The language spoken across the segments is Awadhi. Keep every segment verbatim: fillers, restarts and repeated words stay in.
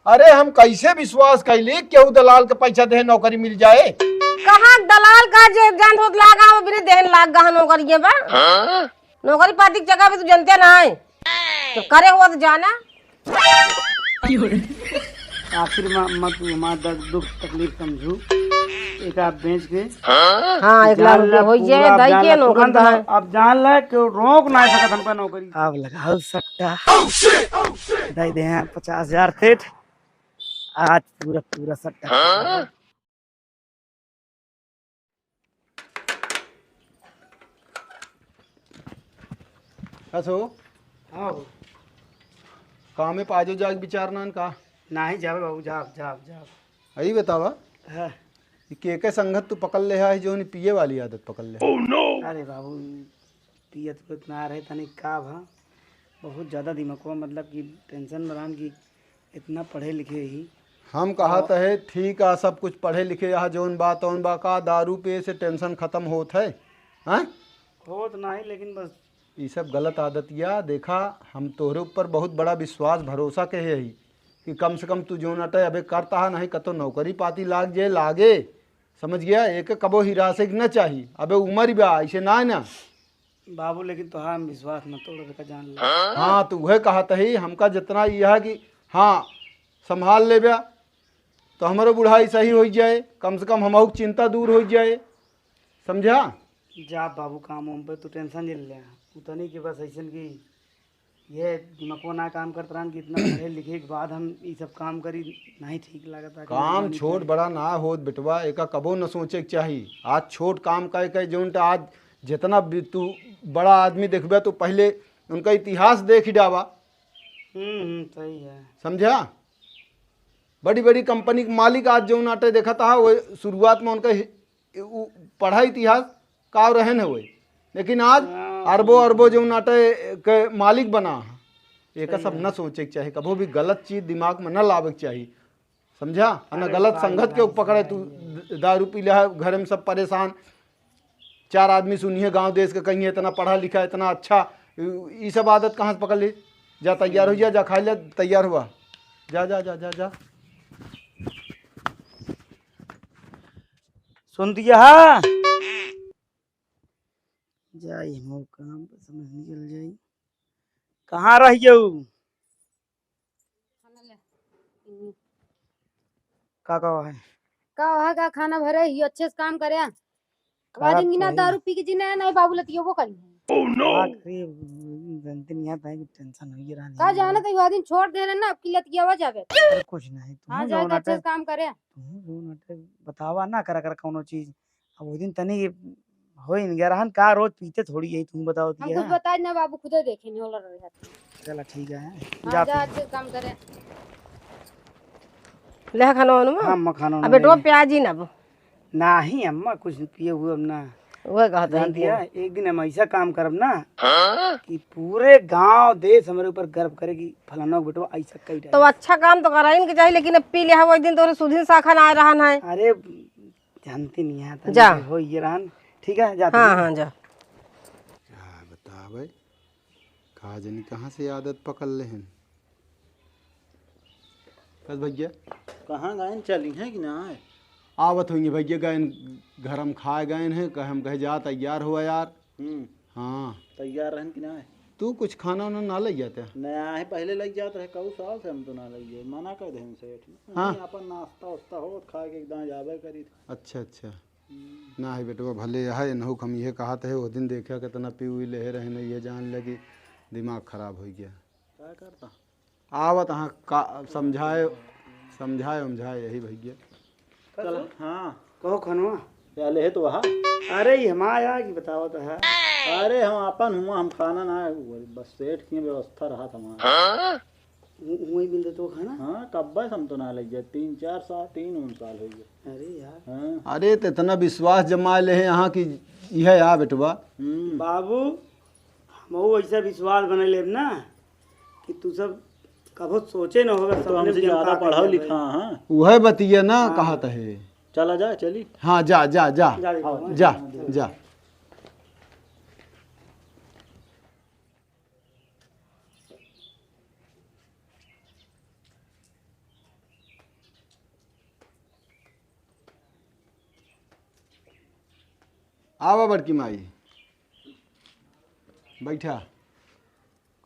अरे हम कैसे विश्वास कैली केहू दलाल के पैसा देहे नौकरी मिल जाए? कहाँ दलाल का जे जान होत लागा, वो बिना देहन लाग गहा नौकरिये बा। नौकरी पाती के चक्कर में तू जनते ना है, तो करे हुआ तो जाना। आखिर में मत तू हमार दर्द, दुख, तकलीफ समझू। एक आप बेच के हाँ, एक लाख जान रुपया ला हो जाए, पूरा, दाई जान के ला नौकरी तुरंत तो है। हम, अब जान ला कि रोक ना सकत हमका नौकरी। अब लगाओ सट्टा। दे दे हैं पचास हजार सेठ। आज पूरा, पूरा सट्टा। कसो? हाँ हो। कामे पाजो जाग विचार नान का? नाही जावे बाबू, जाब, जाब, जाब। अही बतावा, हाँ। कि के के संगत तू पकड़ ले है, जो नहीं पिए वाली आदत पकड़ ले है? अरे बाबू, पियत उयत ना रहे, तनी का भा, बहुत ज्यादा दिमागवा, मतलब कि tension में रहन कि इतना पढ़े लिखे ही। हम कहा तो त है, ठीक आ, सब कुछ पढ़े लिखे, यहाँ जौन बा तौन बा, का दारू पिए से tension खत्म होत है? हैं? होत नाही, लेकिन बस ई सब गलत आदतिया। देखा, हम तोहरे ऊपर बहुत बड़ा विश्वास भरोसा के है कि कम से कम तू जौन अटे अबे करता है, नहीं कतो नौकरी पाती लाग जे, लागे, समझ गया? एक कबो हिरासे के न चाही, अबे उम्र बा, ऐसे ना है ना। बाबू, लेकिन तोहार हम विश्वास न तोड़बे का, जान ले। हाँ, तो वह कहा तही, हमका जितना यह है कि हाँ, संभाल लेबे, तो हमरो बुढ़ाई सही हो जाए, कम से कम हमहू के चिंता दूर हो जाए, समझा? जा बाबू, काम उम पे तू tension जिन ले, उतनी के बस ऐसन की ये दिमागो ना काम करत रहन कि इतना पढ़े लिखे के बाद हम ई सब काम करी, नहीं ठीक लागत है। काम छोट बड़ा ना होत बेटवा, एका कबो न सोचे के चाही। आज छोट काम कह के जौन टा आज जितना भी तू बड़ा आदमी देखबे तो पहले उनका इतिहास देख ही डावा। हम्म, हम्म, सही है। समझा? बड़ी बड़ी कंपनी के मालिक आज जौन आटे देखा था, वो शुरुआत में उनका हि-, उ, पढ़ा इतिहास का रहन है वो, लेकिन आज हाँ। अरबों अरबों जौन आटे के मालिक बना है। एक सब न सोचे के चाही, कबो भी गलत चीज दिमाग में न लावे के चाही, समझा? और न अरे गलत भाई, संगत के भाई, पकड़े, भाई, तू भाई। द-, दारू पी ले है, घर में सब परेशान, चार आदमी सुनिए गांव देश के, कहिए इतना पढ़ा लिखा, इतना अच्छा, ई सब आदत कहाँ से पकड़ ली? जा तैयार हो जा, जा खा ले, तैयार हुआ, जा, जा, जा, जा, जा। सुन दिया है? जाई हम काम पर समझ निकल जाई। कहाँ रह गयो? खाना ले। का का है? का है का खाना भरे ही, अच्छे से काम करे। का वादिन गिना तू? दारू पी के जिने नहीं बाबू लतियोबो करी। आखिरी दिन यहाँ तक tension हुई रहनी का है। जाना तो वादिन छोड़ दे रहे ना, अब की लतियावा जावे। अरे कुछ नहीं, तू हाँ, जो जाए तो ना अच्छे से कर, काम करे। तू जो ना कर, बतावा ना करा कर कौनो चीज। अब वो दिन तनी होई न गया रहन का, रोज पीते थोड़ी यही तुम बताओ हम दिया। कुछ बताए ना बाबू, खुदे देखे नहीं होला रहे। चला ठीक है, हाँ, जा जा तू। अच्छे काम करे। ले खाना वाना में? हाँ, अम्मा खाना वाना अबे ले। प्याज ही ना बो। नाही अम्मा, कुछ पिए हुए हम ना। वह कहता जान है दिया, कि एक दिन हम ऐसा काम करब ना कि पूरे गांव देश हमारे ऊपर गर्व करे कि फलाना को बेटवा ऐसा कई तो डाले। अच्छा काम तो कराइन के चाहिए, लेकिन अब पी ले है, वही दिन तोरे सुधीन शाखा ना आए रहन है। अरे जानती नहीं है, तनी जा। हो ये रहन। ठीक है, जाते हाँ, हैं। हाँ, जा। का बतावे, का जानी कहाँ से आदत पकड़ लेहन। बस भैया। कहाँ गायन चली हैं कि ना है? आवत होंगे भैया, गायन घर हम खाए गए हैं, कहे हम कहे जा तैयार हुआ यार। हम्म। हाँ। तैयार रहन कि ना है? तू कुछ खाना वाना ना ले जाते? नया है, पहले लग जात रहे, कऊ साल से हम तो ना लग जाए, मना कर दे हम सेठ ने। हाँ। नहीं, अपन नाश्ता उस्ता हो, खा के एकदम जाबे करी। अच्छा, अच्छा। हम्म। ना है बेटवा, भले है, इनहू के हम ये कहत है, वो दिन देखा कितना पी उई लेहे रहे, नहीं ये जान लगी, दिमाग खराब हो गया। का करता? आवत हाँ का समझाए, समझाए, उमझाए यही भैया। चल, हाँ। कहो खनवा। या ले तो वहाँ। अरे, ये हमारा यार की बतावत है। अरे, हम अपन हुआ, हम खाना ना, बस सेठ की व्यवस्था रहा था हमारा। हाँ? वो-, वही मिल देतो खाना? हाँ, कब्बे से हम तो ना लग गए, तीन चार साल, तीन उन साल हो गए। अरे यार। हाँ। अरे, तो इतना विश्वास जमा ले है यहाँ की, यह आ बेटवा। हम्म। बाबू, हम वो ऐसा विश्वास बने लेब ना कि तू सब कभो सोचे न होगा, तो सपने हमसे में ज्यादा जानकार पढ़ा है लिखा, भाई। हाँ। वह बतिया ना हाँ। कहत है। चला जा, चली। हाँ, जा, जा, जा, जा रे बाबा। जा, जा। आवा बड़की माई, बैठा।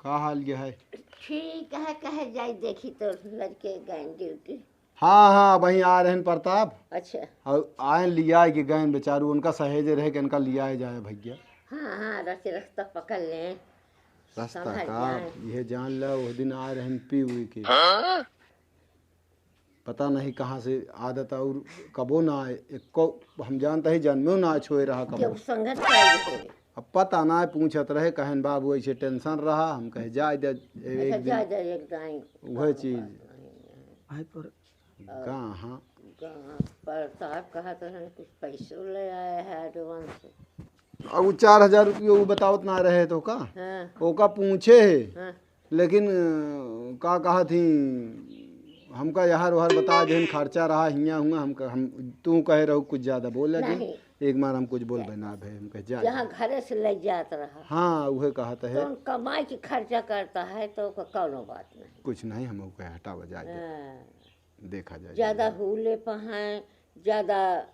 का हाल ये है? ठीक है, कहे जाई देखी तो लड़के गए ड्यूटी। हाँ, हाँ, वहीं आ रहन प्रताप। अच्छा। और आए लिया के गए बेचारू, उनका सहेजे रहे कि इनका लिया जाए भैया। हाँ, हाँ, रस्ते रास्ता पकड़ लें। रास्ता समझ का? जाए। ये जान ला, उस दिन आ रहन पी हुई के। हाँ? पता नहीं कहाँ से आदत और कबो ना आए, एको हम जानता ही जन्मेउ ना छोए रहा कबो। केहू संगत पाई होई। अब पता ना पूछत रहे, कहन बाबू ऐसे टेंशन रहा, हम कहे जाए दे, ए-, अच्छा, एक दिन जाए दे, एक दाई। वह चीज। आए पर कहाँ? कहाँ? पर साहब कहत रहन कुछ पैसो ले आए हैं एडवांस। अब वो चार हजार रुपये वो बतावत ना रहे तो का? हाँ। ओका पूछे है। हाँ। लेकिन, अ, का कहा थी, हमका यहर वहर बता देहन, खर्चा रहा, हियाँ हुआ, हम क-, हम, तू कहे रहू कुछ ज्यादा बोले जी। नहीं। एक बार हम कुछ बोल बना भे, हम कहे, "जा, जहाँ जा।" घरे से ले जात रहा। हाँ, उहे कहत है। तो कमाई के खर्चा करता है, तो ओकर कौनो बात नहीं। कुछ नहीं, हम ओके हटावा जाए दे। हाँ। देखा जाए, ज्यादा देखा। हुले पहाए, ज्यादा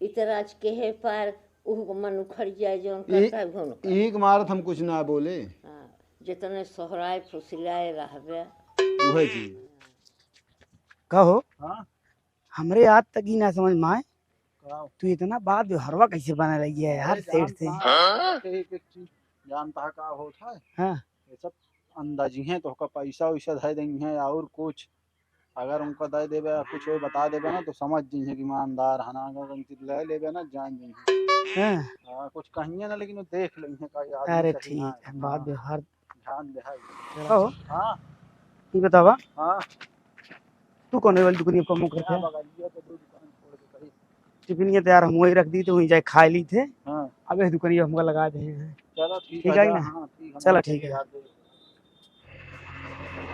इतराज केहे पर उहु को मन उखड़ जाए, जौन ई-, करता है, उहु न करे। ई के मारत हम कुछ ना बोले। हाँ, जितने सोहराए फुसिलाए रहबे। उहे चीज। कहो, हाँ? हमरे आज तक ही ना समझ में आए, का? तू इतना बात व्यवहारवा कैसे बना रही है यार, अरे सेठ जान से? कहाँ एक एक चीज जानता है का होत है? हाँ। ये सब अंदाजी हैं, तो का पैसा वैसा धर देंगे हैं और कुछ अगर उनका दे देबे या कुछ वो बता देबे ना, तो समझ जइहे कि ईमानदार है ना। अगर उनकी ले लेबे ना, जान जइहे। हाँ। हाँ, कुछ कहिए ना, लेकिन वो देख लेंगे का यार, अरे सही ठीक ना है, है, बात हाँ। व्यवहार। ध्यान दे है। कहो। हाँ। ई बतावा। हाँ। तू कौन वाली दुकान पर काम करते हैं? बगलिया तो दो दुकान छोड़ के कहीं। टिफिन के तैयार हम वही रख दी, तो वहीं जाए खा ली थे। हाँ। अब इस दुकान पर हमका लगा दे हैं। चलो ठीक ठीक है है कि जा, ना? हाँ, ठीक है, चलो हम ठीक है। याद दे।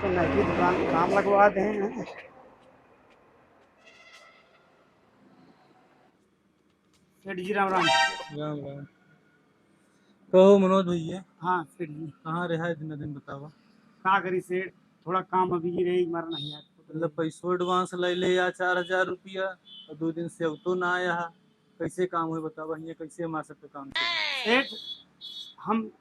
तो नई दुकान काम लगवा दे हैं। सेठ जी, राम राम। राम राम। कहो मनोज भैया। हाँ, सेठ जी। कहाँ रहा है इतना दिन, बतावा? का करी सेठ, थोड़ा काम में बिजी रही, हमारा नहीं यार। मतलब पैसो एडवांस ले ले या चार हजार रुपया, और दो दिन से अब तो ना आया है। कैसे काम होई बतावा, हियाँ कैसे हमार सबके काम चली? सेठ, हम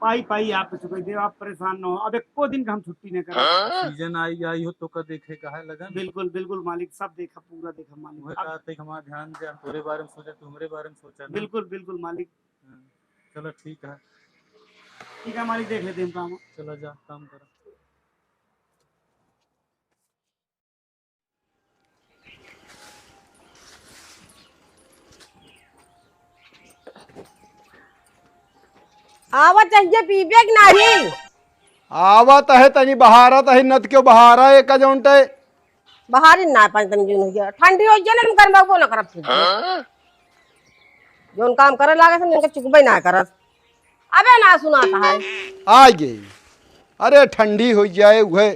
पाई पाई आप चुकाई देब, आप परेशान न हो। अब एको दिन का हम छुट्टी न करब। सीजन आई, आई हो तो का देखे का है लगन? बिल्कुल, बिल्कुल मालिक, सब देखा, पूरा देखा मालिक। वह आप कहते कि हमारा ध्यान दे, हम तोरे बारे में सोचा, तू हमरे बारे में सोचा ना। बिल्कुल, बिल्कुल मालिक। हाँ, चलो ठीक है। ठीक है मालिक, देख लेते हैं काम। चलो जा, काम करो। आवा चाहिए, पीबे कि नाही? आवत है, तनी बहारत है, नत क्यों बहारा है, का जौन ते? बहारी ना पानी तनी जौन हो गया, ठंडी हो गया ना, हम करवाबो ना करब फिर। हाँ? जौन काम करे लागे से इनका चुकबे ना करत। अबे ना सुनाता है। आ गई। अरे ठंडी हो जाए उहे।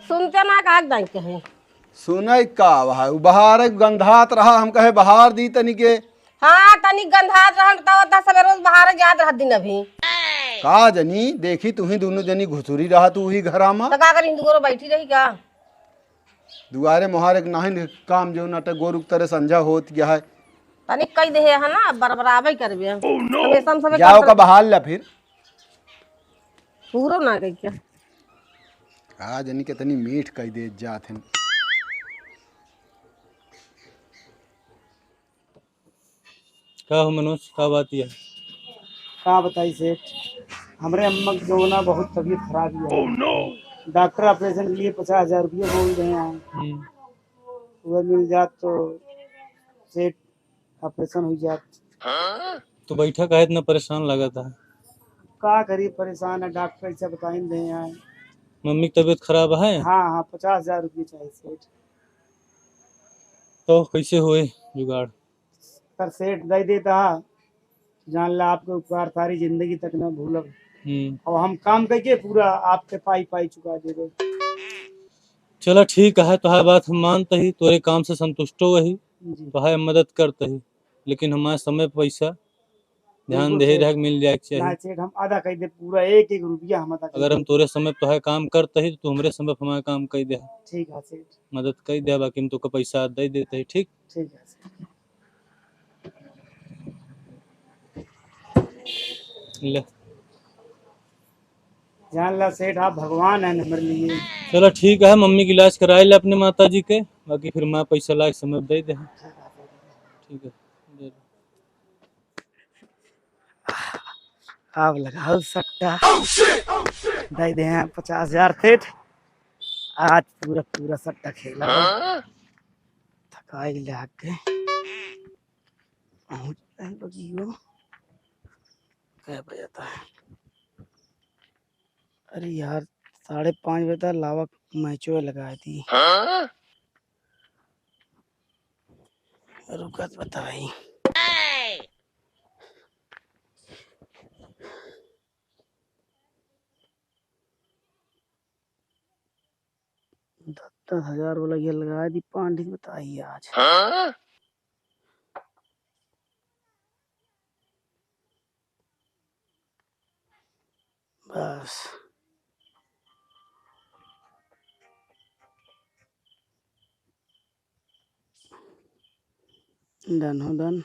सुनते ना का दाई कहे। सुनाई का भाई, उ बहार गंधात रहा, हम कहे बहार दी तनी के। हाँ, तनी गंधात रहन तब तक सबे रोज बहार जात रहा दिन अभी। का जनी, देखी तुही दोनों जनी घुसुरी रहा तू ही घरा में। तो का करी, दू गोरो बैठी रही का? दुआरे मोहारे के नाहिन काम जो नटे गोरु के तरह संझा होत गया है। तनी कह दे है ना, बरबराबे करबे। Oh no! सबे सम सबे जाओ करत का बहार ला फिर। पूरो ना कह क्या? आ जनी कितनी मीठ कह दे जात है। का हो मनोज, का बात है? का बताई सेठ, हमरे अम्मा के जौना बहुत तबीयत खराब ही है। Oh no! डॉक्टर ऑपरेशन के लिए पचास हजार रुपये बोल रहे हैं। हम्म। वह मिल जात तो सेठ ऑपरेशन हो जात। तो बैठा काहे इतना परेशान लागत है? का करी, परेशान है, डॉक्टर ऐसे बताइन रहे हैं। मम्मी की तबीयत खराब है? हाँ, हाँ, पचास हजार रुपये चाहिए सेठ। तो कैसे होए जुगाड़? पर सेठ दे देता, जान ला आपके उपकार सारी जिंदगी तक ना भूलब। हम्म। और हम काम करके पूरा आपके पाई पाई चुका देबे। चला ठीक है, तोहार बात हम मानत ही, तोरे काम से संतुष्टो वही, जी। तोहार मदद करत ही, लेकिन हमारे समय पैसा ध्यान बिल्कुल दे सेठ। रहा, मिल जाए के चाहिए। ना सेठ, हम अदा कइ दे, पूरा एक एक रुपया हम अदा कइ अगर दे। हम तोरे समय तो है काम करते ही, तो तू हमरे समय पे हमारा काम कइ दे। ठीक है सेठ। मदद कइ दे, बाकी हम तोका पैसा दे देते ही, ठीक? ठीक है सेठ। ले। जान ला सेठ, आप भगवान हैं हमरे लिए। चलो ठीक है, मम्मी के इलाज कराए ले अपने माता जी के, बाकी फिर मैं पैसा लाए समय दे दे। ठीक है, दे दे। आप लगाओ सट्टा। दे दे हैं पचास हजार सेठ। आज पूरा पूरा सट्टा खेला। थकाई लाग के। पहुँच गए बगियो। कै बजे था? अरे यार, साढ़े पाँच बजे तक लावा मैचो लगाए थी। रुकत बताई। दस दस हजार वाला ये लगाए दी पाँच दिन बताई आज। बस। डन हो, डन।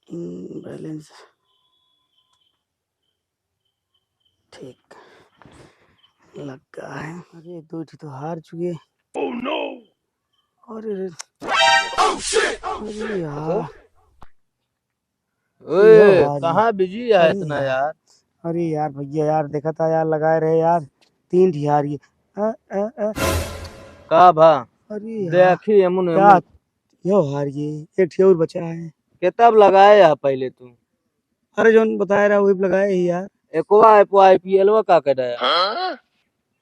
इन बैलेंस। ठीक। लग गया है। अरे, दो ठी तो हार चुके। अरे रे। अरे यार। ओए, यो हार कहाँ बिजी है अरे इतना यार। यार? अरे यार भैया यार, देखा था यार, लगाए रहे यार, तीन ठी हार ये। अ, अ, अ। का भा? अरे यार। देखी एमुन, यार, एमुन। यो हार ये, एक ठी और बचा है। कितना लगाए है पहले तू? अरे जौन बताए रहा वही लगाए ही यार। एकवा, एकवा IPL वा का कर रहा है?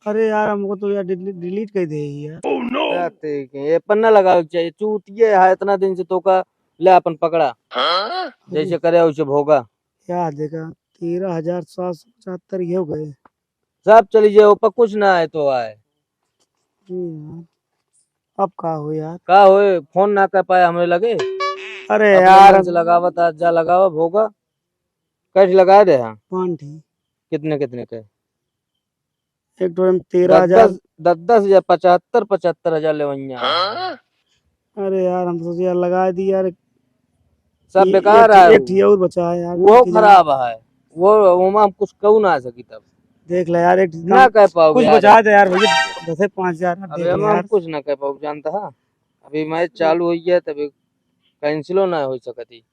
अरे यार, हमको तो यार डिली-, डिलीट कर दे ही यार। क्या ते के? ये पन्ना लगावे के चाहिए। चूतिए है, इतना दिन से तोका ले अपन पकड़ा। अरे। जैसे करे वैसे भोगा। क्या देखा, तेरह हजार सात सौ पचहत्तर ये हो गए। सब चली जाए, ऊपर कुछ ना आए तो आए। हम्म, अब का हो यार? का होए, फोन ना कर पाए हमरे लगे। अरे अपने यार। मन से लगावत आ, जा लगावा भोगा। कैसे लगा दे हाँ? पाँच ठी। कितने, कितने के? एक ठो में दस, तेरह हजार। दस, दस, दस या पचहत्तर, पचहत्तर हजार लेवैया। अरे यार, हम सोचे यार लगा दी यार। सब ये बेकार एक, है एक वो। ठी और बचा है यार, वो तीन हजार। खराब है। वो, ओमा हम कुछ कहू ना सकी तब। देख ले यार, एक ठी ना काम, कह पाओगे कुछ यार। बचा दे यार भैया, दस से पाँच हजार अब दे दे एमा हम यार। कुछ ना कह पाओ, जानता है। अभी मैच चालू हुई है, तभी कैंसिलो ना हो सकती।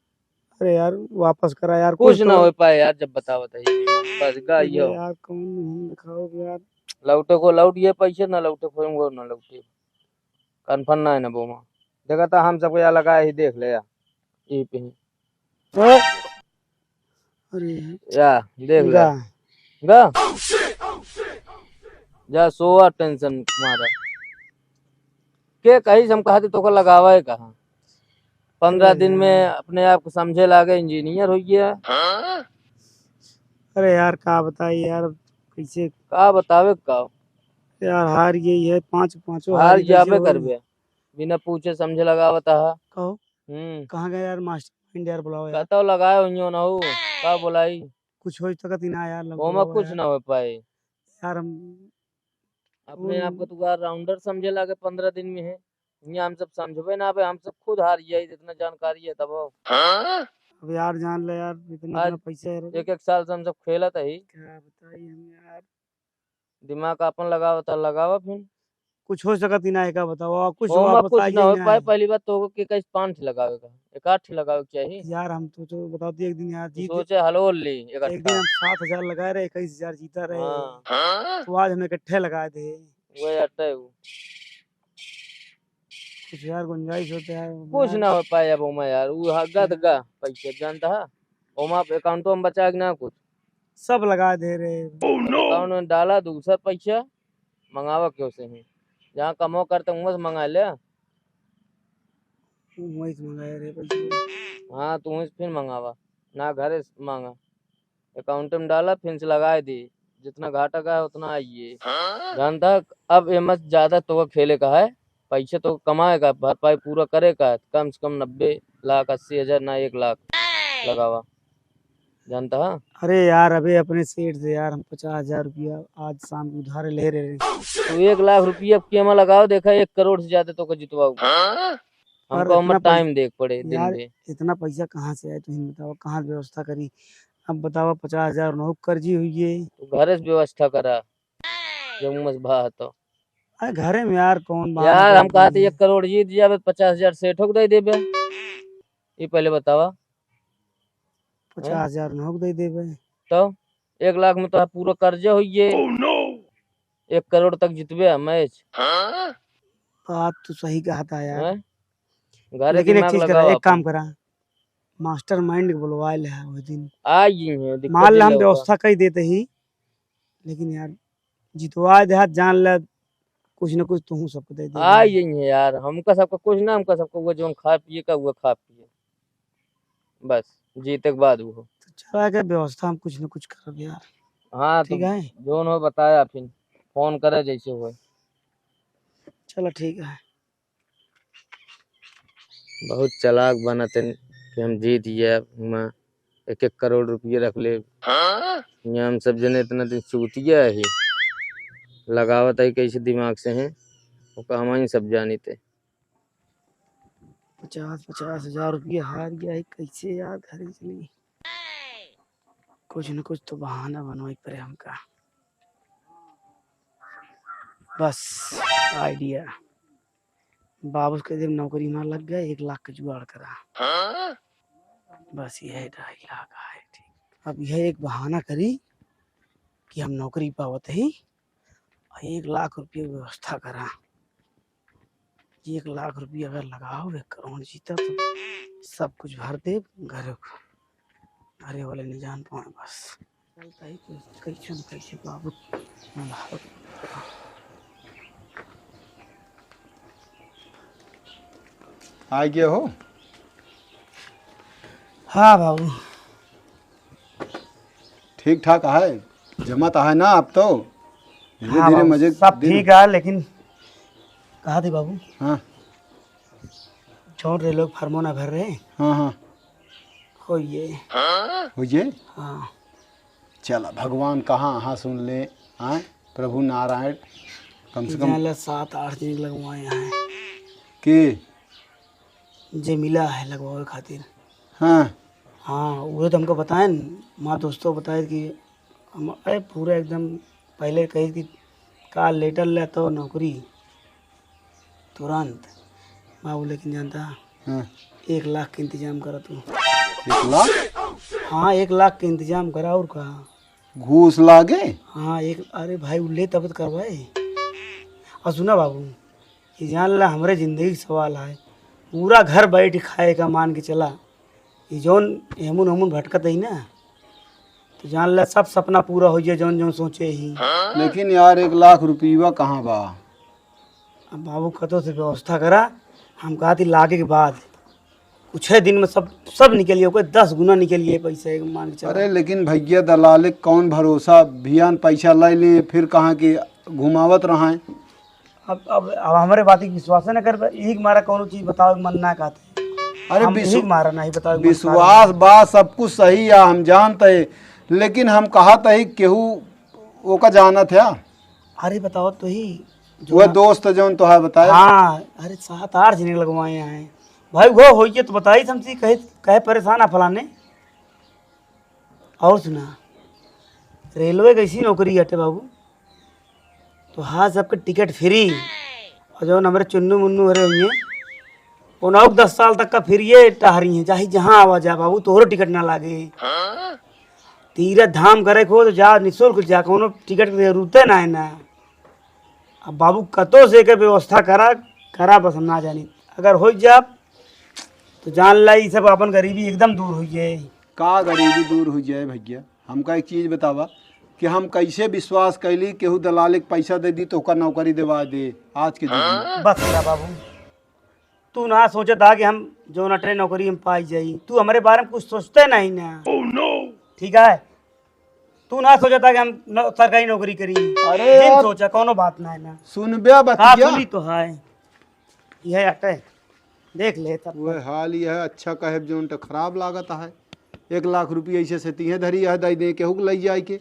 अरे यार, वापस करा यार, कुछ कुछ ना तो हो पाए यार, जब बतावत है। बस गा अरे यो। यार, कौन हम दिखाओ यार। लौटे को लौट ये पैसे, ना लौटे को वो ना लौटे। कन्फर्म ना है ना बोमा। देखा था हम सबको यहाँ लगा ही, देख ले यार। ई पे ही। हाँ? अरे। या, देख ले। गा। गा? जा सोआ, टेंशन मारा। के कही से हम कहा थे तोका लगावा है कहाँ? पन्द्रह दिन में अपने आप को समझे लागे, इंजीनियर हो गया। अरे यार, का बताई यार, कैसे? का बतावे का? यार, हार गई है, पाँच, पाँचों हार हार गई जाबे हो। करबे, बिना पूछे समझे लगावत हा। कहो, हम्म। कहाँ गए यार मास्टर माइंड यार, बुलाओ यार। कतौ लगाए हुइयो ना हो, का बुलाई? कुछ हो सकत ही ना यार, लग ओमा बुलाओ कुछ यार। ना हो पाए। यार, हम अपने आप को तू यार राउंडर समझे लागे पन्द्रह दिन में है। यहाँ हम सब समझबे ना, अबे हम सब खुद हार जाई, जितना जानकारी है तब। अब यार जान ले यार, इतना, आज इतना पैसा है। एक एक साल से हम सब खेलत ही। क्या बताई हम यार। दिमाग अपन लगावा त लगावा फिर। कुछ हो सकत ही ना है, का बताओ, और कुछ ओमा वापस कुछ आ ना ही हो ना पाए। है। पहली बात तो के कहीं पाँच लगावे का, एक आठ लगावे के चाहिए। यार हम तो, तो बताओ तो एक दिन यार तू जीत सोचे हलो ली एक एक दिन हम सात हजार लगाए रहे, इक्कीस हजार जीता रहे। हाँ। तो आज हम इकट्ठे लगा दे। वही अट्ठे वो। कुछ यार गुंजाइश होते यार। कुछ ना हो पाए अब ओमा यार, वो हा-, गद गा पैसे जानता है। ओमा अकाउंटो में बचा के ना कुछ। सब लगा दे रहे। Oh no! अकाउंट में डाला दूसर पैसा, मंगावा क्यों से ही। जहाँ कमो करते हुआ से मंगा ले। वही से मंगाए रहे पैसा। हाँ, तू वहीं से फिर मंगावा, ना घरे से मांगा। अकाउंट में डाला, फिर से लगाए दी। जितना घाटा का है, उतना आइए। हाँ? जानता, अब ये मत ज्यादा तो खेले का है, पैसे तो कमाए का, भरपाई पूरा करे का है, कम से कम नब्बे लाख, अस्सी हजार, ना एक लाख लगावा। जानता है? अरे यार, अबे अपने सेठ से यार हम पचास हजार रुपया आज शाम को उधार ले रहे हैं। तो एक लाख रुपया अब केमा लगाओ, देखा एक करोड़ से ज्यादा तोका जितवाऊ। हमका इतना उम्र पैसा, टाइम देख पड़े दिन यार, दे। इतना पैसा कहाँ से आए, तुम बताओ, कहाँ से व्यवस्था करी? अब बताओ, पचास हजार नौ कर्जी हुई है। तो घरे से व्यवस्था करा, जब उमस बा तो। अरे घरे में यार, कौन बात यार, है, हम कहते एक करोड़ जीत जाबे, पचास हजार सेठ होके दे देबे। ये पहले बतावा। पचास हजार नौ दे देबे। तो एक लाख में तो पूरा कर्जा होइए। Oh, no! एक करोड़ तक जितबे हम मैच। बात तो सही कहा था यार। हैं? घरे लेकिन एक दिमाग चीज करा, लगावा एक काम अपन। करा, मास्टर माइंड के बुलवा ले है वो दिन। आ गई है, दिक्कत मान ला ये हम लौका। व्यवस्था कई देते ही, लेकिन यार जितवा दे हाथ, जान ले कुछ न कुछ तू सबको दे दे। आ गई है यार, हमका सबका कुछ ना, हमका सबका वो जौन खा पिए का, वो खा पिए। बस, जीते के बाद वो। तो चला के व्यवस्था हम कुछ न कुछ करब यार। हाँ, ठीक तो है? जौन हो बताया, फिर फोन करे जैसे होए। चलो, ठीक है। बहुत चालाक बनत हैं कि हम जीत गया, हुआं एक एक करोड़ रुपये रख ले। यहाँ हम सब जने इतना दिन चूतिया ही, लगावत है कैसे दिमाग से हैं, ओका हम ही सब जानित है। पचास, पचास हजार रुपया हार गया है, कैसे यार घरे चली? कुछ न कुछ तो बहाना बनवाई पड़े हमका। बस, आइडिया। बाबू के जब नौकरी में लग गए, एक लाख के जुगाड़ करा। बस यह डायलॉग है, ठीक। अब यह एक बहाना करी कि हम नौकरी पावत ही और एक लाख रुपये व्यवस्था करा। एक लाख रुपया अगर लगाओ, एक करोड़ जीता तो सब कुछ भर दे, घर, घरे वाले नहीं जान पाए बस। चलता ही तो कैसे न कैसे बाबू। आ गया हो? हाँ बाबू। ठीक ठाक है, जमत है ना आप तो? धीरे हाँ धीरे बाबू, मजे सब दिन। ठीक है, लेकिन कहा थे बाबू? हाँ। छोड़ रहे लोग, फार्मो ना भर रहे। हाँ, हाँ। होइए। होइए? हाँ। चला, भगवान कहाँ, हाँ, सुन ले, हाँ, प्रभु नारायण, कम से कम जान ला सात आठ दिन लगवाए हैं। के? जे मिला है लगवावे खातिर। हाँ। हाँ, उहे तो हमको बताए न, माँ दोस्तों बताए कि हम, अरे, पूरा एकदम पहले कही कि का लेटर ले तो नौकरी तुरंत। बाबू लेकिन जानता, हाँ। एक लाख के इंतजाम करा तू। एक लाख? हाँ, एक लाख के इंतजाम करा और का। घूस लागे? हाँ, एक, अरे भाई, उ ले तब तो करवाए। और सुना बाबू, ये जान ला, हमरे जिंदगी के सवाल है। पूरा घर बैठ खाए का मान के चला। ये जौन हेमुन हेमुन भटकत ही ना, तो जान ला, सब सपना पूरा हो जाए, जौन जौन सोचे ही। लेकिन यार, एक लाख रुपया कहाँ बा? अब बाबू, कतो से व्यवस्था करा, हम कहा थी लागे के बाद कुछ है दिन में सब, सब निकलिए, कोई दस गुना निकलिए पैसे, मान के चला। अरे लेकिन भैया, दलाले कौन भरोसा, भियान पैसा ले ले, फिर कहाँ के घुमावत रहा है। अब, अब, अब हमरे बात के विश्वास न कर, यही के मारा कौनो चीज बतावे के मन ना कहते। अरे हम विश्व-, यही के मारा नहीं बतावे के मन विश्वास कहते। बा, सब कुछ सही है, हम जानते हैं, लेकिन हम कहत है केहू ओका जानत है। अरे बताओ तो ही, जो वह ना दोस्त जौन तोहार बताए। हाँ, अरे सात आठ जने लगवाए हैं भाई, वो होइए तो बताई हमसे, कहे, कहे परेशान है फलाने। और सुना, रेलवे के ऐसी नौकरी हटे बाबू, तो हाँ, सबके टिकट फ्री। और जौन हमरे चुन्नू मुन्नू हरे हुए, उन्हों दस साल तक का फ्री टहरी हैं, चाहे जहाँ आवा जा बाबू, तोहरो टिकट ना लागे। तीरथ धाम करे को तो जा, निःशुल्क जा, कोनो टिकट के जरूरते ना है ना। अब बाबू कतो से के व्यवस्था करा, करा बस हम ना जानी। अगर हो जाब तो जान ला, ई सब अपन गरीबी एकदम दूर हो जाए। का गरीबी दूर हो जाए भैया? हमका एक चीज बतावा कि हम कैसे विश्वास कैली केहू दलाल के पैसा दे दी तो ओकर नौकरी देवा दे आज के दिन में? बस करा बाबू, तू ना सोचत हा कि हम जौन अटरे नौकरी हम पाई जाई, तू हमरे बारे में कुछ सोचते नहीं ना। ठीक है, तू ना सोचत हा कि हम न-, सरकारी नौकरी करी। अरे जिन यार, सोचा, कौनो बात ना है ना। सुनबे का बतिया। सुनी तो है, यह अटे, देख ले तब। वह हाल यह अच्छा कहे जौन तो खराब लागत है। एक लाख रुपया ऐसे से तिहे धरी है, दई दे केहू के लई जाए के।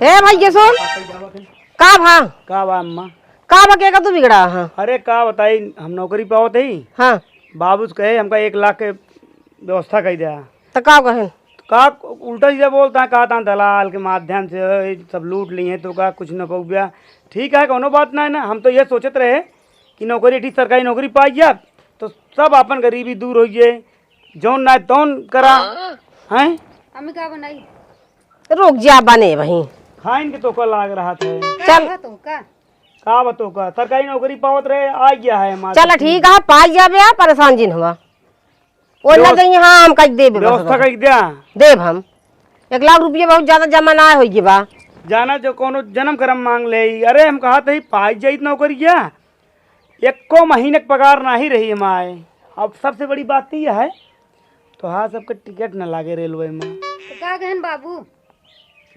हे भैया सुन, का भा? का बा अम्मा? का बा, के का तू बिगड़ा है? अरे का बताई, हम नौकरी पावत ही। हाँ। बाबू से कहे हमका एक लाख के व्यवस्था कर दिया। तो का कहे? का उल्टा सीधा बोलता है, कहता है दलाल के माध्यम से सब लूट लिए तो का कुछ न पउब्या। ठीक है, कोनो बात ना है ना, हम तो ये सोचत रहे कि नौकरी, ठीक सरकारी नौकरी पाई जाए तो सब अपन गरीबी दूर हो जाए, जौन ना तौन करा। हैं? हमें का बनाई? रुक जा बने वहीं। खाइन के तो का लाग रहा था। चल। का तो का? का बतो का? सरकारी नौकरी पावत रहे, आ गया है हमारे चल पास। ठीक है, पाई जाबे, आ परेशान जिन हुआ। वो ना व्यवस्था कहीं, हाँ, हम कह देबे बस व्यवस्था बस। कह दिया। देब हम। एक लाख रुपये बहुत ज्यादा जमा ना होई बा। जाना जो कोनो जन्म कर्म मांग ले। अरे हम कहा थे पाई जाइत नौकरिया, एको महीने के पगार नाही रही हमारे। अब सबसे बड़ी बात तो यह है, तो हाँ सबके टिकट न लागे रेलवे में। तो का कहन बाबू?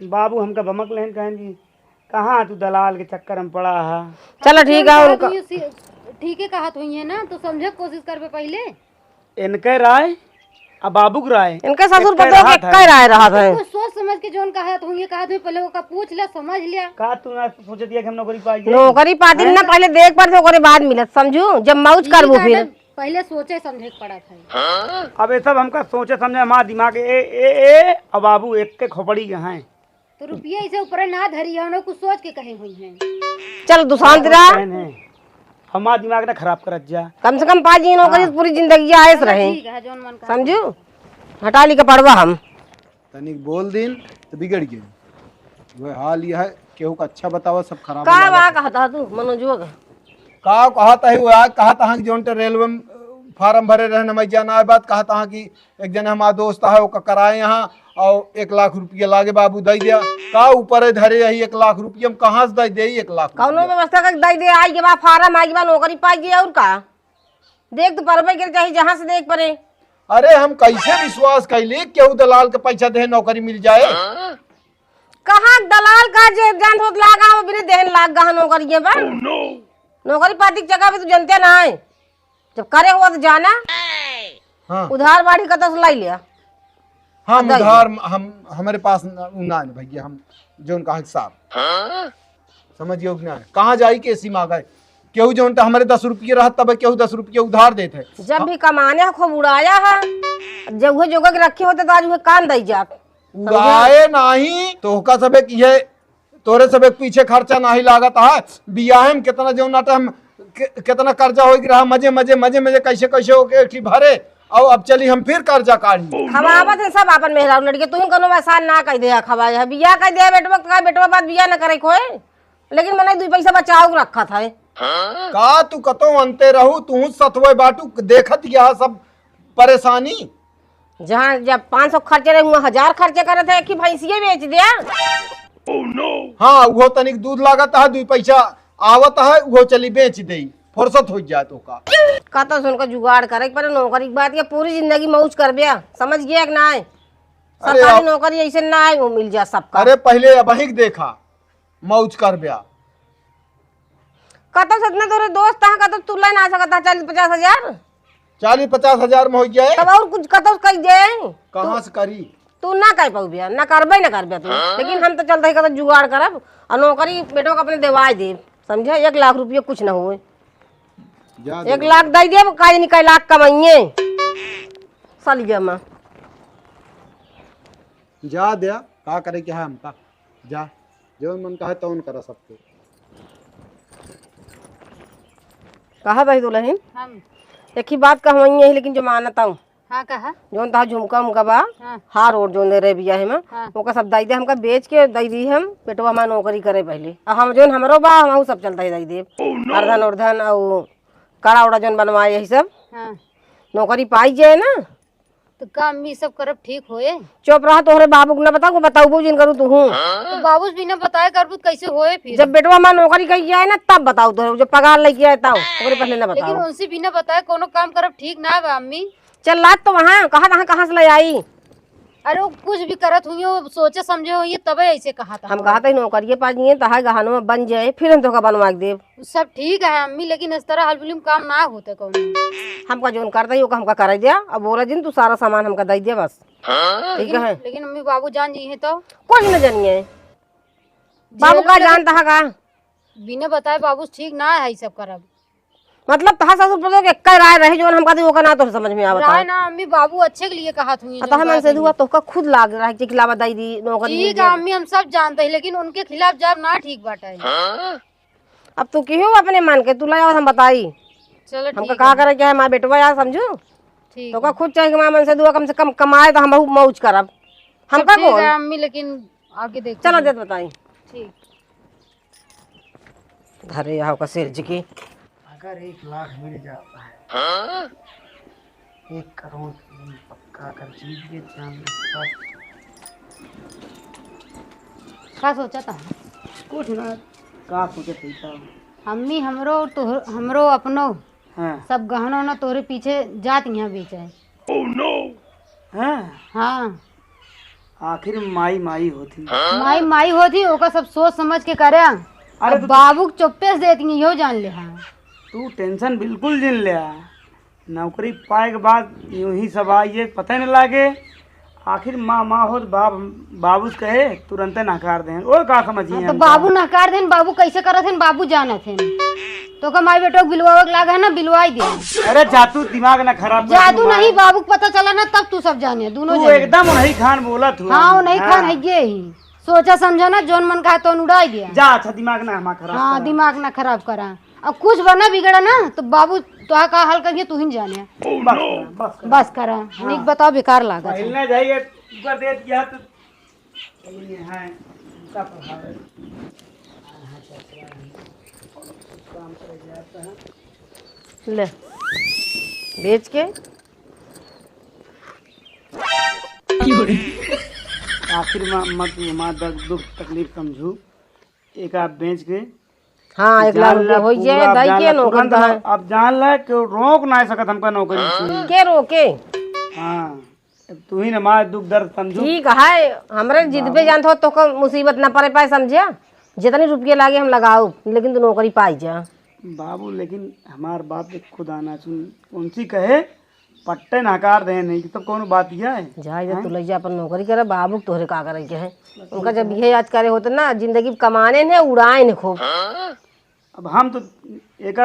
बाबू हमका बमक लेहन, कहन कि कहाँ तू दलाल के चक्कर में पड़ा है। चलो ठीक है, उनका ठीक है कहत हुई है ना, तो समझे के कोशिश करबे पहले। इनके राय आ बाबू के राय इनके ससुर एक पतोह के रहत है। एक राय रहत है। कुछ सोच समझ के जौन कहत हुई है, कहत हुई पहले ओका पूछ ले, समझ लिया। का तू ना सोचत है कि हम नौकरी पाई जाई? नौकरी पाती हैं? ना, पहले देख पर से ओकरे बाद मिलत, समझू, जब मौज ई करबू फिर। कहत पहले सोचे समझे के पड़त है। अब ये सब हमका सोचे समझे, हमार दिमाग ए, ए, ए, अब बाबू एक के खोपड़ी के हैं। तो रुपया इसे ऊपर ना धरी है, उन्हें कुछ सोच के कहे हुई हैं। चल दुशांत रहा। कहन है, हमार दिमाग ना खराब करत जा। कम से कम पाँच दिन नौकरी हाँ। पूरी जिंदगी आयस चलो रहे। ठीक है, जौन मन करे। समझू? हटा ली के पड़वा हम। तनिक बोल दिन तो बिगड़ गए। वह हाल यह है, केहू का अच्छा बतावा, सब खराब का वाला बा बतावा। कहता तू मनोजवा का? का कहता है वो आज कहता हाँ कि जौन टे रेलवे में फार्म भरे रहन, मैं जाना है बात कहता हाँ कि एक जने हमार दोस्त है, ओका कराए यहाँ और एक लाख रुपया लागे बाबू दे दिया। का ऊपर है धरे यही एक लाख रुपया, हम कहाँ से दे दे एक लाख कौनो रुपया? व्यवस्था कर दे दे, आई के बा फार्म, आई के बा नौकरी पाई गई और का? देख तो परबे के चाही जहाँ से देख परे। अरे हम कैसे विश्वास कैली केहू दलाल के पैसा दे नौकरी मिल जाए? कहाँ दलाल का जे जान होत लागा हो बिने देहन लाग गहा नौकरिये बा। नौकरी पाती के जगह भी तू जनते ना है। जब करे हुआ तो जाना। हाँ। उधार बाड़ी का तो लाई लिया। हम आ, जाइए। उधार हम, हमारे पास न-, उ ना है भैया, हम जौन कहा कि साहब। समझियो कि ना? कहाँ जाई के सीमा गए? केहू जौन टा हमारे दस रुपये रहत तब केहू दस रुपये उधार देत है। जब भी कमाने हो खूब उड़ाया है, जब उहे जोगा के रखे होते तो आज उहे कान दई जात। उड़ाए नाही, तोहका सबे किहे, तोरे सबे के पीछे खर्चा नाही लागत है। बियाहे में कितना जौन नाटे हम, के-, कितना कर्जा होई के रहा, मजे, मजे, मजे, मजे, कैसे, कैसे होके एक ठी भरे, और अब चली हम फिर कर्जा काढ़ी। खवावत है सब आपन मेहरारू लड़के, तू ही कोनो एहसान ना कह दे, खवाए है, बियाह कह दे, बेटवा, का बेटवा बात बियाह न करे कोई, लेकिन मने दुई पैसा बचाव के रखत है। का तू कतो अंते रहू, तू सतवे बाटू, देखत यह सब परेशानी। जहाँ जब पाँच सौ खर्चे रहे, हुआ हजार खर्चे करत है, एक ही भैंसिए बेच दिया। हाँ, उहो तनिक दूध लागत है, दुई पैसा आवत है, उहो चली बेच देई, फुर्सत हो जाए तो का। का तो सुनकर जुगाड़ करे के पड़े, नौकरी के बाद के पूरी जिंदगी मौज करबे, समझ गया कि ना? अरे सरकारी अब नौकरी ऐसे ना है, वो मिल जा सबका। अरे पहले अब ही देखा, मौज करबे। कतौ से इतना तोरे दोस्त हैं, कतौ तू ले ना सकता चालीस पचास हजार? चालीस पचास हजार में हो जाए। तब और कुछ कतौ से कह दे। कहाँ से करी? तू ना कह पाऊ भैया, ना करबे, ना करबे तू। लेकिन हम तो चलते ही कतौ जुगाड़ करब और नौकरी बेटवा को अपने देवाए देब, समझे? एक लाख रुपये कुछ ना होए। जा एक दे। लाख दे देब, काहे नहीं कई लाख कमाइए सालिया में। जा दे, का करे के है हमका? जा, जौन मन कहे तौन करा सबके। कहा भाई दुल्हन? हम। एक ही बात कहवाई है, लेकिन जो मानत हूँ। हाँ, कहा। जौन तहा झुमका उमका बा, हाँ। हार ओर जौन दे रहे बियाहे में, हाँ। ओका सब दई दे, हमका बेच के दई दी हम, बेटवा हमार नौकरी करे पहले। आ हम जौन हमरो बा, हम सब चलता ही दई देब। अर्धन उर्धन, और कड़ा उड़ा जौन बनवाए, यही सब। हाँ। नौकरी पाई जाए ना, तो का अम्मी, ई सब करब ठीक होए? चुप रहा, तोहरे बाबू को ना बताऊ, बताऊ जिन करू तू हूँ। तो बाबू से बिना बताए करबू तो कैसे होए फिर? जब बेटवा हमार नौकरी कही आए ना, तब बताऊ तोहरे, जब पगार लेके आए तब, ओकरे पहले ना लेकिन बताऊ। उनसे बिना बताए कोनो काम करब ठीक ना बा अम्मी। चल लात तो वहाँ, कहाँ, कहाँ, कहाँ से ले आई? अरे, वो कुछ भी करत हुई हो, सोचे समझे हुई, तबे ऐसे कहा था। हम कहा था, "नौकरिये पा जाइए, तहार गहनवा बन जाए, फिर हम तोहका बनवा के देब।" सब ठीक है अम्मी, लेकिन इस तरह हलबुली में काम ना होते कौनो। हमका जोन करता ही, ओका हमका कराई दिया। अब बोला जिन, तू सारा सामान हमका दे दिया बस। ठीक लेकिन, है? लेकिन अम्मी बाबू जान जी हैं तो? कुछ न जानिए। बाबू जेल का में जान तहा का? बिना बताए बाबू ठीक ना है, ई सब करब। मतलब तहार ससुर पतोह के एक्का राय रहे, जोन हम कहते ओकर ना तोहरे समझ में आवत राय है। ना अम्मी, बाबू अच्छे के लिए कहत हुई, आ तहार मन से दुआ तोहका खुद लाग रहा है कि खिलावा दाई दी नौकरी ठीक है अम्मी, हम सब जानते हैं, लेकिन उनके खिलाफ जाब ना ठीक बाटे। अब तू केहू अपने मन के, तू ले आवत हम बताई। चलो हमका ठीक का है। करे के है, माँ बेटवा यार समझू। ठीक तोहका है। खुद चाहे कि माँ मन से दुआ कम से कम कमाए तो हम बहुत मौज करब। हमका ठीक कौन? है अम्मी, लेकिन आगे देखते चलो हैं। देत बताई। ठीक। घरे आओ का सेठ जी की। अगर एक लाख मिल जाता है, एक करोड़ की पक्का अगर जीत गए, जान ले सब। का सोचा था? कुछ ना, का सोचे थे सब? अम्मी हमरो तोहर-, हमरो अपनो हाँ। सब गहना उहना तोहरे पीछे जात यहाँ बेचे। हाँ। हाँ। आखिर माई माई होती। माई माई होती, ओका सब सोच समझ के करे। अरे अब तो बाबू के चुप्पे से देती, यो जान ले। हाँ। तू tension बिल्कुल जिन ले। नौकरी पाए के बाद यूं ही सब आइए, पता ही न लागे। आखिर माँ माँ होत, बाप बाबू से कहे, तुरंते नकार देन। ओ का समझिए हाँ, तो हम बाबू का? नकार देन, बाबू कैसे करत हैं, बाबू जानत हैं। तो का माई बेटो के बिलवावे के लाग है ना, बिलवाई दे। अरे जा तू दिमाग ना खराब कर, जादू तू नहीं, मार। बाबू के पता चला ना, तब तू सब जाने, दोनों तू जाने। एकदम उन्हीं खान बोलत हुआ। हाँ, उन्हीं हाँ। खान है ये ही। सोचा समझा ना, जोन मन का है, तोन उड़ाई दिया। जा, अच्छा दिमाग ना हमार खराब हाँ, करा। दिमाग ना खराब करा। अब कुछ बना बिगड़ा ना, तो बाबू तोहा का हाल करिए, तू ही जाने। बस करा, बस करा। बस करा, हाँ। निक बताओ, बेकार लागत है। पहले जाइए, ऊपर दे दिया तो ये है, उनका प्रभाव है। ले, बेच के। आखिर मा-, मत, मत दुख तकलीफ समझू, एक आप बेच के हाँ, एक लाख जान रुपया ला होई पूरा, जाए, अब दाई जान के ला नौकरी तुरंत दहा। ना, अब जान ला कि रोक ना सकत हमका नौकरी से। के रोके? हाँ, अब तू ही ना हमार दुख दर्द समझू। ठीक है, हमरे जिद पे बाबू। जानत हो तो को मुसीबत ना पड़े पाए, समझे? जितनी रुपये लागे हम लगाओ, लेकिन तू नौकरी पाई जा। बाबू, लेकिन हमार बात के खुद आना सुन, उनसे कहे, पट्टे नकार दे नहीं, तब कौनो बात यह है? जाए जा, हैं? तू लइ जा अपन नौकरी करे, बाबू के तोहरे का करे के है? उनका जब यह याद करे होते ना, जिंदगी कमाने ने, उड़ाए ने खूब। अब हम तो एक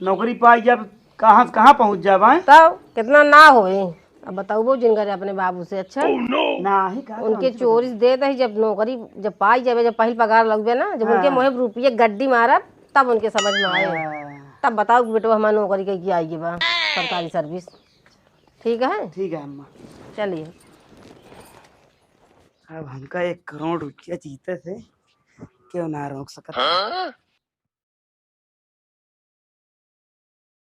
नौकरी पाई जाब, कहाँ से कहाँ पहुँच जाब, हैं? तब कितना ना होए। अब बताओ वो जिन करे अपने बाबू से, अच्छा? ना ही कहा उनके उनसे चोरी से देत है, जब नौकरी जब पाई जाबे, जब पहिल पगार लगबे ना, जब हाँ। उनके मुँहे रुपये गड्डी मारब, तब उनके समझ में आए। हाँ। तब बताओ कि बेटवा हमार नौकरी के, के आई बा सरकारी सर्विस। ठीक है? ठीक है अम्मा। चलिए। अब हमका एक करोड़ रुपया जीते से क्यों ना रोक सकत?